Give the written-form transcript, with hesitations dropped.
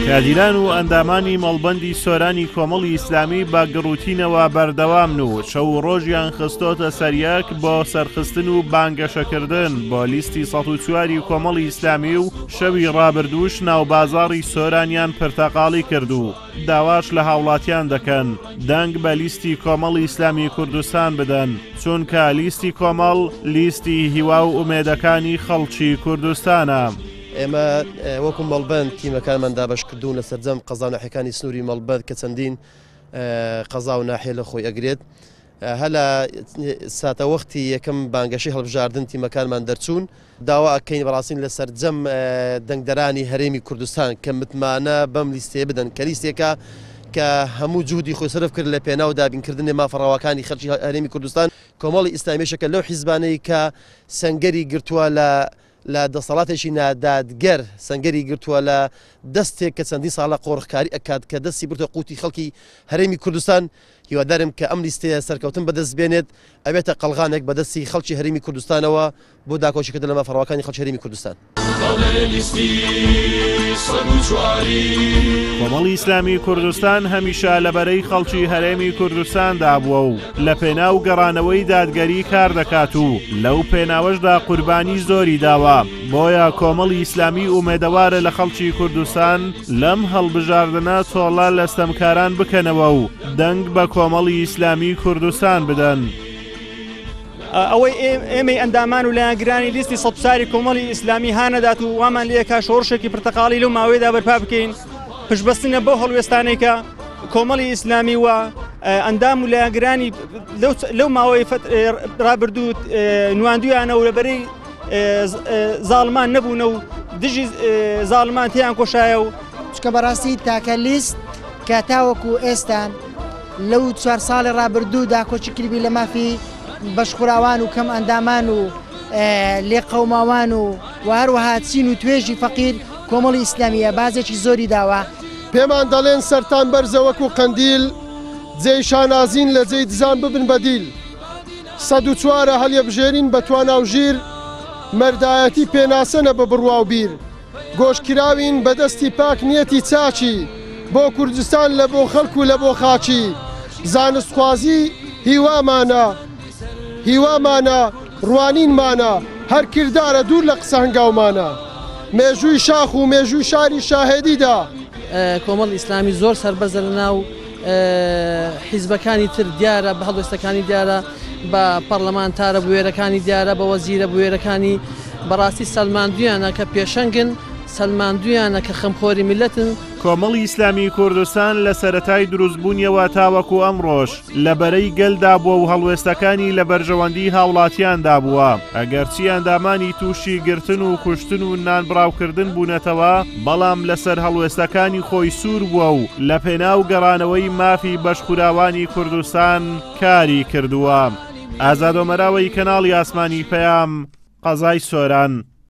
کادیران و ئەندامانی مەڵبەندی سۆرانی کۆمەڵی ئیسلامی بە گڕوتینەوە بەردەوامن و شەو و ڕۆژیان خستۆتە سەریەک بۆ سەرخستن و بانگەشەکردن بۆ لیستی 104 ی کۆمەڵی ئیسلامی و شەوی ڕابردووش ناوبازاڕی سۆرانیان پرتەقاڵی کرد و داواش لە هاوڵاتیان دەکەن دەنگ بە لیستی کۆمەڵی ئیسلامی کوردستان بدەن، چونکە لیستی کۆمەڵ لیستی هیوا و ئومێدەکانی خەڵکی کوردستانە. ئێمە وەکو مەڵبەند تیمەکانمان دابەشکردوون لە سەرجەم قەزا و ناحیەکانی سنووری مەڵبەند کە چەندین قەزا و ناحیە لە خۆی ئەگرێت. هەر لە ساتەوەختی یەکەم بانگەشەی هەڵبژاردن تیمەکانمان دەرچوون، داوا ئەکەین بەڕاستین لە سەرجەم دەنگدەرانی هەرێمی کوردستان کە متمانە بەم لیستەیە بدەن کە لیستێکە کە هەموو جوهدی خۆی سەرف کرد لە پێناو دابینکردنی مافە ڕەواکانی خەڵکی هەرێمی کوردستان. کۆمەڵی ئیسلامی یەکێکە لەو حیزبانەی کە سەنگەری گرتووە لە لە دەسەڵاتێکی نادادگەر، سەنگەری گرتووە لە دەستێک کە چەندین ساڵە قۆرخکاری ئەکات کە دەستی بردە قوتی خەڵکی هەرێمی کوردستان، هیوادارم کە ئەم لیستەیە سەرکەوتن بەدەست بێنێت، ئەبێتە قەڵغانێک بەدەستی خەڵکی هەرێمی کوردستانەوە بۆ داکۆکیکردن لە مافە ڕەواکانی خەڵکی هەرێمی کوردستان. کۆمەڵی ئیسلامی کوردستان هەمیشە لە بەرەی خەڵکی هەرێمی کوردستاندا بووە و لە پێناو گەڕانەوەی دادگەری کار دەکات و لەو پێناوەشدا قوربانی زۆری داوە، بۆیە کۆمەڵی ئیسلامی ئومێدەوارە لە خەڵکی کوردستان لەم هەڵبژاردنە تۆڵە لە ستەمکاران بکەنەوە و دەنگ بە کۆمەڵی ئیسلامی کوردستان بدەن. ئەوەی ئێمەی ئەندامان و لایەنگرانی لیستی سەدساری کۆمەڵی ئیسلامی هانەدات و وامان لێکا شۆڕشێکی پرتەقاڵی لەو ماوەیەدا بەرپا بکەین پشتبەستنە بەو هەڵوێستانەی کە کۆمەڵی ئیسلامی و ئەندام و لایەنگرانی لەو ماوەی ڕابردوو نواندویانە و لەبەرەی زاڵمان نەبوونە و دژی زاڵمان تیان کۆشایە و چکە بەڕاستی تاکە لیست کە تاوەکو ئێستا لەو چوار ساڵی ڕابردوو داکۆکی کردبی لە مافی بەشخوراوان و کەم ئەندامان و لێقەوماوان و و هەروەها چین و توێژی فەقیر کۆمەڵی ئیسلامییە بازێکی زۆری داوە. پێمان دەڵێن سەرتان بەرزە وەکو قەندیل جێی شانازین لە جێی دزان ببن بە دیل 104 هەلیەبژێرین بە توانا و ژیر مەردایەتی پێناسەنە بە بڕوا و بیر گۆشکراوین بە دەستی پاک نیەتی چاکی بۆ کوردستان لە بۆ خەڵک و لە بۆ خاکی زانستخوازی هیوامانە هیوامانە ڕوانینمانە هەر کردارە دوور لە قسە هەنگاومانە مێژووی شاخ و مێژووی شاری شاهێدی دا. کۆمەڵی ئیسلامی زۆر سەربەرزە لە ناو حیزبەکانی تر دیارە بە هەڵوێستەکانی دیارە بە پەڕلەمانتارە بوێرەکانی دیارە بە وەزیرە بوێرەکانی بەڕاستی سەلماندویانە کە پێشەنگن سەلماندویانە کە خەمخۆری میللەتن. کۆمەڵی ئیسلامیی کوردستان لە سەرەتای دروستبوونیەوە تاوەکو ئەمڕۆش لە بەرەی گەلدا بووە و هەڵوێستەکانی لە بەرژەوەندیی هاوڵاتیاندا بووە، ئەگەرچی ئەندامانی تووشی گرتن و کوشتن و نانبڕاوکردن بوونەتەوە، بەڵام لەسەر هەڵوێستەکانی خۆی سوور بووە و لەپێناو گەڕانەوەی مافی بەشخوراوانی کوردستان کاری کردووە. ئازاد ئۆمەراوەی کەناڵی ئاسمانی پەیام، قەزای سۆران.